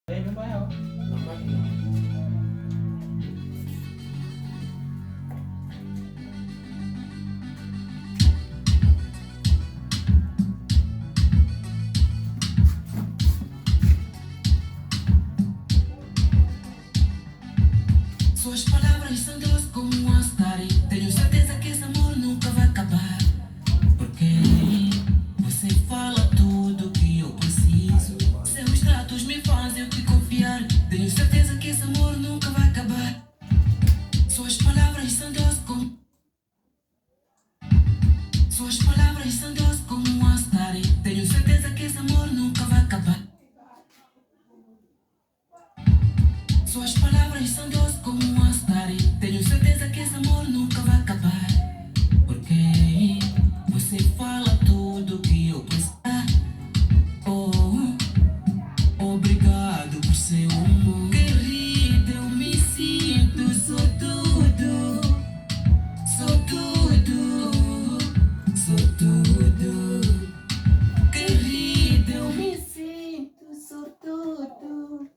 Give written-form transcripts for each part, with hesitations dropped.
Nyumba yao. Suas palavras são doces como um açúcar. Tenho certeza que esse amor nunca vai acabar. Porque você fala tudo que eu preciso. Seus tratos me fazem eu te confiar. Tenho certeza que esse amor nunca vai acabar. Suas palavras são doces como. Suas palavras são doces como um açúcar. Tenho certeza que esse amor nunca vai acabar. Suas palavras são doces como um açúcar. Tenho certeza que esse amor nunca vai acabar. Porque você fala tudo que eu preciso. Oh, obrigado por seu amor. Querida, eu me sinto sortudo. Sortudo, sortudo. Querida, eu me sinto sortudo.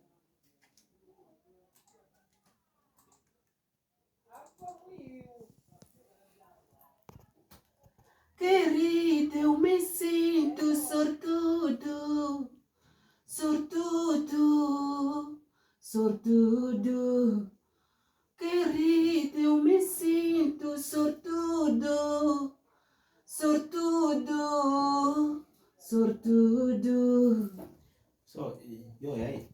Querida, eu me sinto sortudo, sortudo, sortudo. Querida, eu me sinto sortudo, sortudo, sortudo. So, yo yai.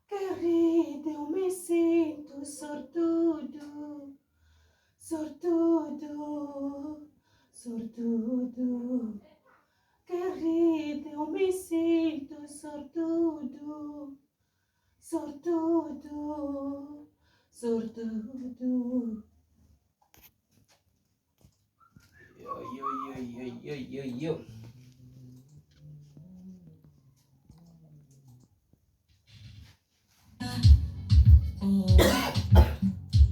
Querida, eu me sinto sortudo, sortudo, sortudo. Querida, eu me sinto sortudo, sortudo, sortudo. Yo yo yo yo yo yo yo. Oh,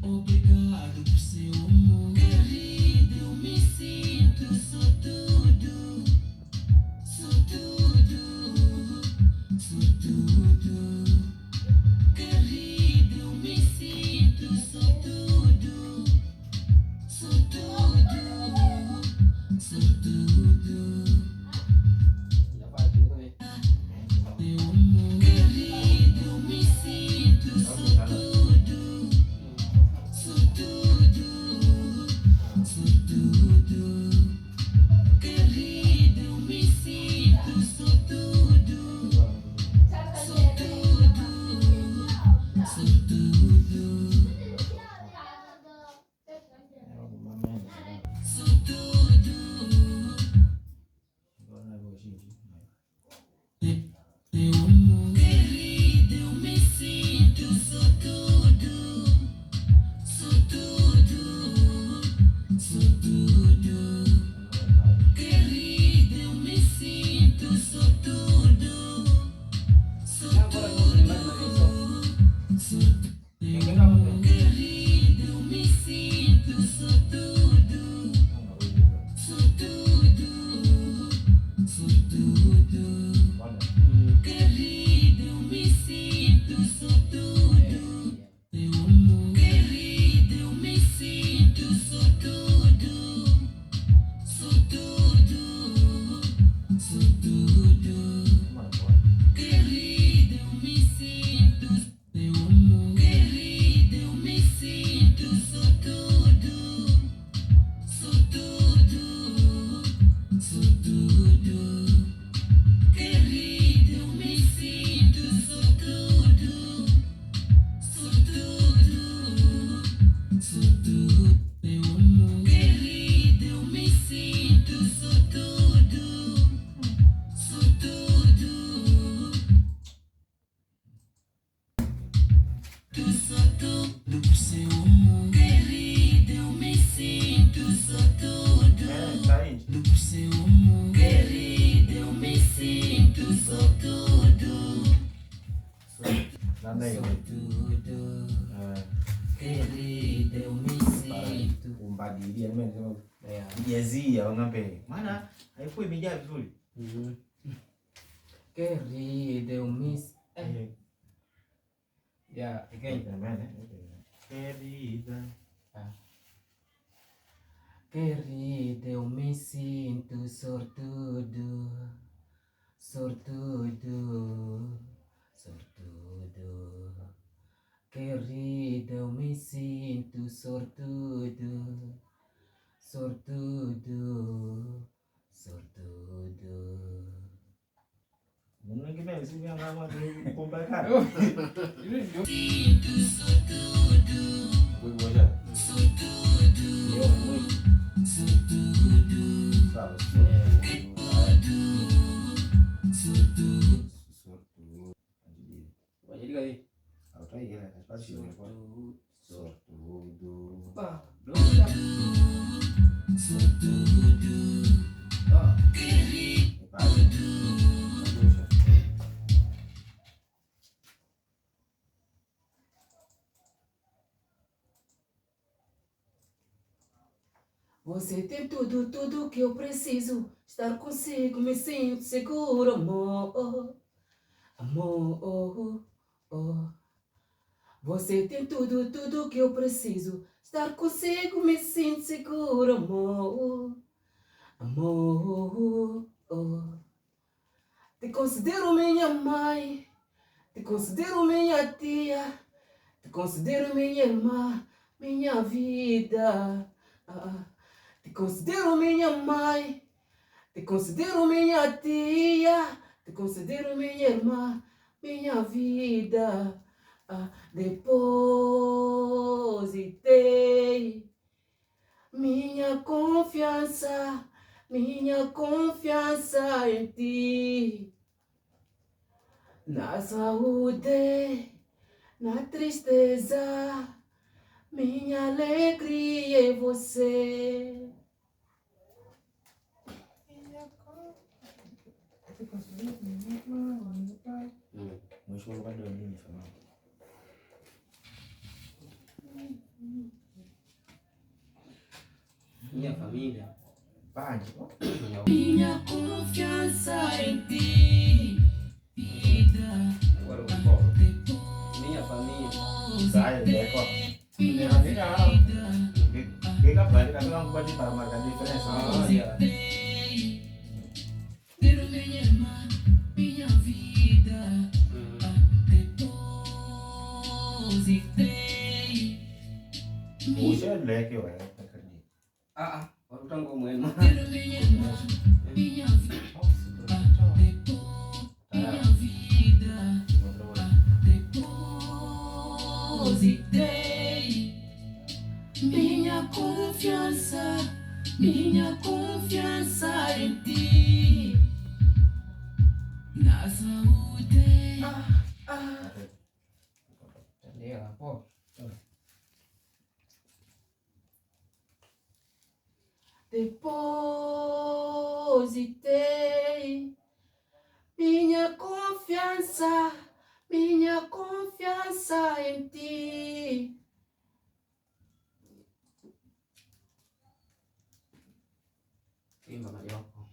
obrigado por seu amor. Querida, eu me sinto sortudo, sortudo, sortudo. Querida, eu me sinto sortudo, sortudo, sortudo. Meu amor, querido, eu me sinto sortudo, sortudo, sortudo. Querido, eu me sinto sortudo, sortudo, sortudo, sortudo. Meu amor, querido, eu me sinto sortudo, sortudo, sortudo. Querido, eu me sinto sortudo, sortudo, sortudo. Querido, eu me sinto sortudo, sortudo, sortudo. Querido, eu me sinto sortudo. Meu amor, querido, eu me sinto sortudo, sortudo, sortudo. Querido, eu me sinto, meu amor, querido, eu me sinto sortudo, sortudo, sortudo. Querido, eu me sinto sortudo, sortudo, sortudo. Meu amor, querido, eu me sinto sortudo, sortudo, sortudo por seu amor. Querido, eu me sinto sortudo. Por seu amor, querido, eu me sinto sortudo, sortudo, querido, eu me sinto. Kumbadilia nimesema kujazia ng'ambe. Maana haikuwa imejaa vizuri. Querida, eu me. Eh. Yeah, again. Querida. Ah. Querida, eu me sinto sortudo, sortudo, sortudo. Querida, eu me sinto sortudo, sortudo, sortudo. Você tem tudo, tudo que eu preciso. Estar consigo, me sinto seguro, amor. Amor. Oh. Você tem tudo, tudo que eu preciso. Estar consigo, me sinto seguro, amor. Amor. Oh. Te considero minha mãe. Te considero minha tia. Te considero minha irmã, minha vida. Ah. Te considero minha mãe, te considero minha tia, te considero minha irmã, minha vida. Ah, depositei minha confiança em ti. Na saúde, na tristeza, minha alegria é você. Minha família. Minha confiança em ti. Vida. Agora eu vou. Minha família. Sai, Minha Ah, yeah. Quero minha irmã, minha vida. Depositei. Ah, ah, wakutango mwema. Quero minha irmã, minha vida. Minha vida. Depositei minha confiança em ti. Na saúde. Tendea hapo. Depositei minha confiança em ti. Imba mayoko.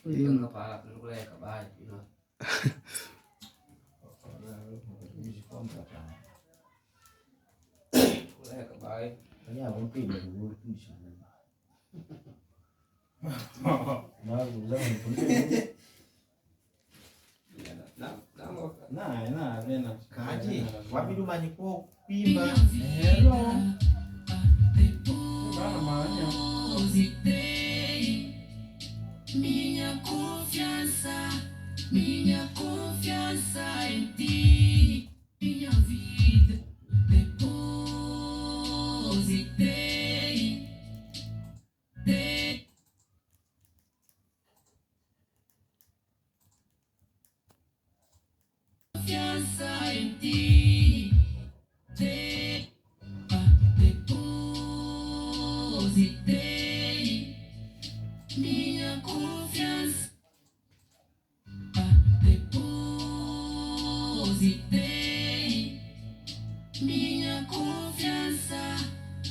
Imba pala kuleka baji. Kuleka baji. Na na Kaji, wabidi umanyikuwa kuimba. Minha Bana depositei minha confiança em ti, minha vida. Depositei, de confiança em ti, de depositei minha confiança. Depositei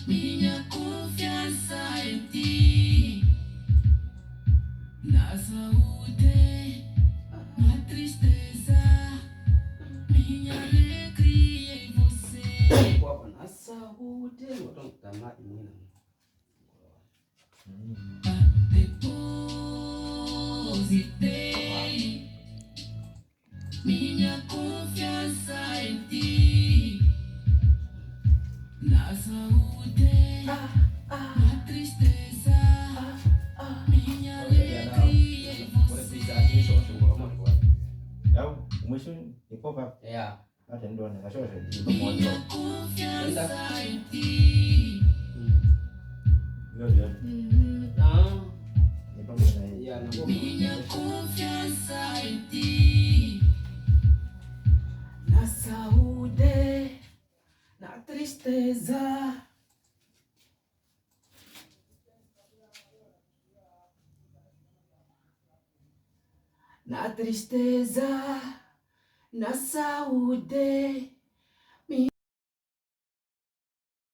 minha confiança em ti. Na saúde, na tristeza, minha alegria em você. Kwa na saúde watongutama imwina. Depositei minha confiança em ti. Na saúde, na tristeza, minha alegria em você. 然后我们先你报吧， Yeah. 那很多人，那小学你不摸 Minha 到， confiança em ti. 了解， Ah, 你帮我来。 yeah, na Minha confiança em ti. Na saúde, na tristeza. Na tristeza, na saúde.